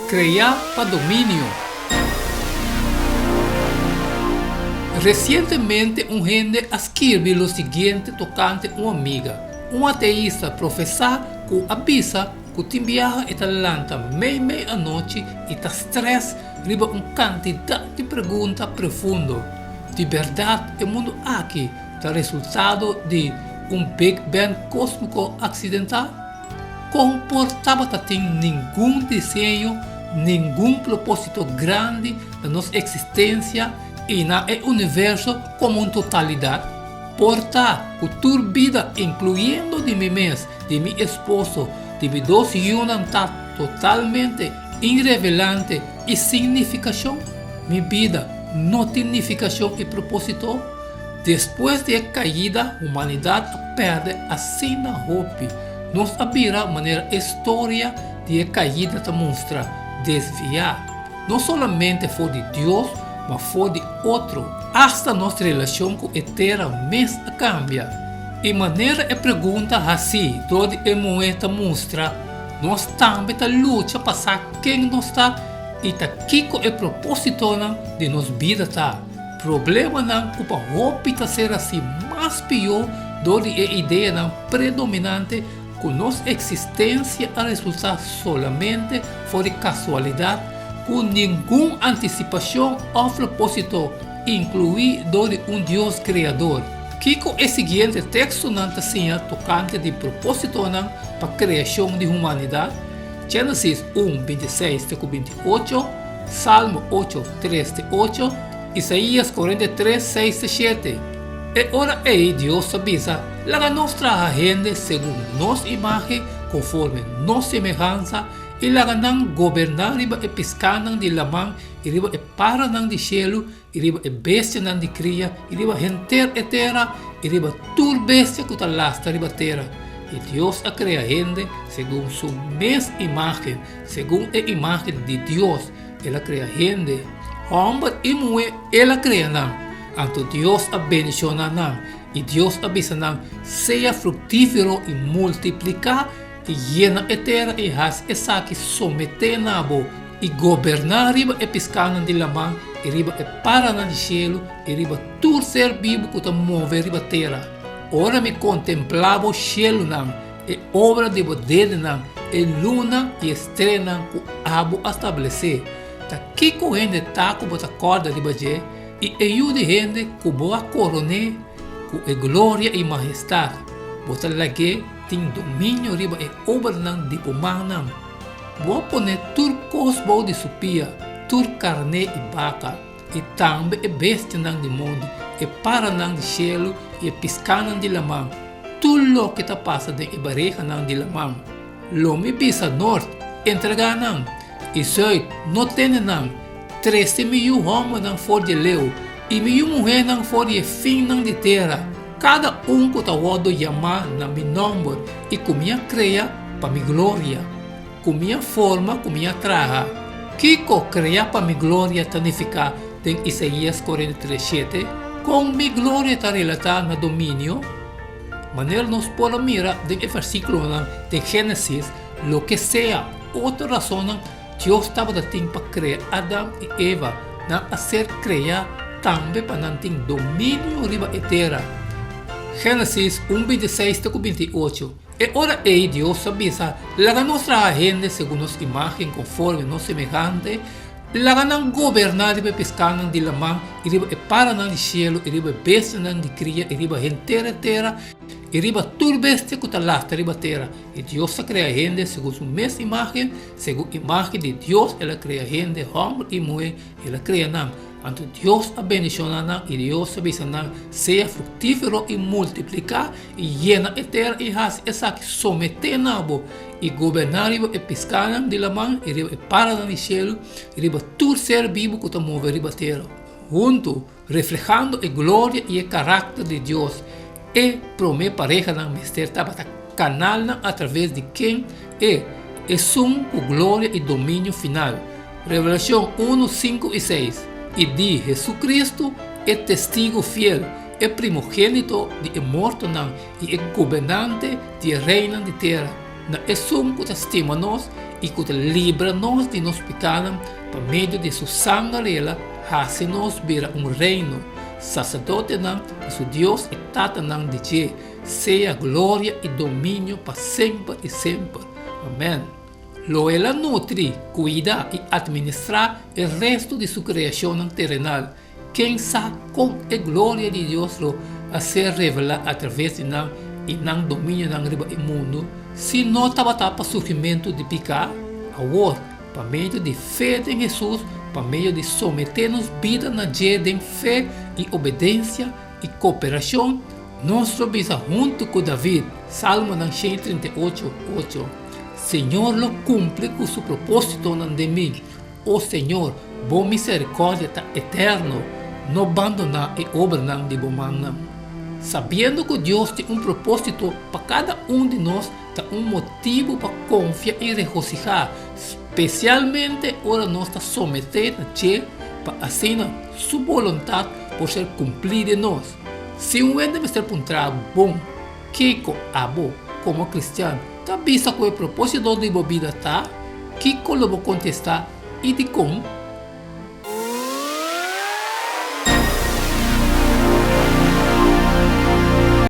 Kreá pa dominio. Resientemente un hende a skirbi lo siguiente tokante un amiga, un ateista profesá ku a bisa ku tin biaha e ta lanta meimei anochi i ta strès riba un kantidat di pregunta profundo. Di bèrdat e mundu aki ta resultado di un Big Bang kósmiko aksidental? Kon por tabata tin ningun diseño, ningun propósito grandi na nos eksistensia i na e universo komo un totalidat? Por ta ku tur bida, inkluyendo di mi mes, di mi esposo, di mi dos yunan ta totalmente inrevelante i sin nifikashon? Mi bida no tin nifikashon i propósito? Despues di e kaida, humanidat a pèrdè asina hopi. Nos a bira manera e storia di e kaida ta mustra, desviá, no solamente for di Dios, ma for di otro. Asta nos relashon ku e tera mes a kambia. I manera e pregunta hasí dor di e muhé ta mustra, nos tambe ta lucha pa sa ken nos ta i ta kiko e propósitonan di nos bida ta. Problemanan ku pa hopi ta ser hasi mas pió dor di e ideanan predominante ku nos eksistensia a resultá solamente for di kasualidat ku ningun antisipashon òf propósito inkluí dor di un Dios Kreador. Kiko e siguiente tekstonan ta siña tokante di propósitonan pa kreashon di humanidat? Génesis un, 26 te ku 28, Salmo ocho, tres te ocho, Isaías 43, seis te shete. E ora ei Dios a bisa, Laga nos traha hende segun nos imágen, konforme nos semehansa, i laga nan goberná riba e piskánan di laman i riba e paranan di shelu i riba e bestianan di kria i riba henter e tera i riba tur bestia ku ta lastra riba tera. I Dios a krea hende segun su mes imágen. Segun e imágen di Dios el a krea hende, hòmber i muhé el a krea nan. Anto Dios a bendishoná nan, i Dios a bisa nan, Sea fruktífero i multipliká i yena e tera i hasi esaki someté na bo, i goberná riba e piskánan di laman i riba e paranan di shelu i riba tur ser bibu ku ta move riba tera. Ora mi kontemplá bo shelunan, E obra di bo dedenan, e luna i e streanan ku abo a stablesé. Ta kiko hende ta ku bo ta kòrda riba dje, i e yu di hende ku bo a koron'é ku e gloria i mahestat? Bo ta lag'é tin dominio riba e obranan di bo mannan. Bo a pone tur kos bou di su pia, tur karné i baka, i tambe e bestianan di mondi, e paranan di shelu i e piskánan di laman, tur loke ta pasa den e barehanan di laman. Lo mi bisa nort, Entregá nan! I sùit, No tene nan! Trese mi yu hòmbernan for di e leu, i mi yu muhénan for di e finnan di tera, kada un ku ta wòrdu yamá na mi nòmber i ku mi a krea pa mi gloria. Ku mi a forma, ku mi a traha. Kiko krea pa mi gloria ta nifiká den Isaías 43, shete? Kon mi gloria ta relatá na dominio? Manera nos por a mira den e versíkulonan den Génesis, loke sea otro rasonnan Dios tabata tin pa krea Adam i Eva, nan a ser kreá tambe pa nan tin dominio riba e tera. Génesis un 26 te ku 28. E ora ei Dios a bisa, Laga nos traha hende segun nos imágen, konforme nos semehante, laga nan goberná riba e piskánan di laman, i riba e paranan di shelu, i riba e bestianan di kria, i riba henter e tera, i riba tur bestia ku ta lastra riba tera. I Dios a krea hende segun su mes imágen, segun imágen di Dios el a krea hende, hòmber i muhé el a krea nan. Anto Dios a bendishoná nan, i Dios a bisa nan, Sea fruktífero i multipliká, I yena e tera i hasi esaki someté na bo, i goberná riba e piskánan di laman i riba e paranan di shelu i riba tur ser bibu ku ta move riba tera. Huntu, reflehando e gloria i e karakter di Dios, e promé parehanan mester tabata kanalnan atraves di ken e Esun ku gloria i dominio final, Revelashon unu, sinku i seis, i di Hesukristu, e Testigu fiel, e primogénito di e mortonan i e gobernante di e reinan di tera, na esun ku ta stima nos i ku ta libra nos di nos pikánan pa medio di su sanger el a hasi nos bira un reino, saserdotenan di su Dios i tatanan di dje, sea gloria i dominio pa semper i semper. Amèn. Lo el a nutri, kuida i atministrá e restu di su kreashonnan terenal. Ken sa kon e gloria di Dios lo a ser revelá atraves di nan i nan dominionan riba e mundu si no tabata pa surgimentu di piká? Awor, pa medio di fe den Hesus, pa medio di someté nos bida na dje den fe i obedensia i koperashon, nos lo bisa huntu ku David, Salmonan 138, 8, Señor lo kumpli ku su propósitonan den mi. O Señor, bo miserikòrdia ta eterno, no bandoná e obranan di bo mannan. Sabiendo ku Dios tin un propósito pa kada un di nos ta un motibu pa konfia i regosihá, spesialmente ora nos ta someté na dje pa asina su boluntat por ser kumplí den nos. Si un hende mester puntra bon kiko abo komo kristian ta bisa ku e propósito di bo bida ta, kiko lo bo kontestá i dikon?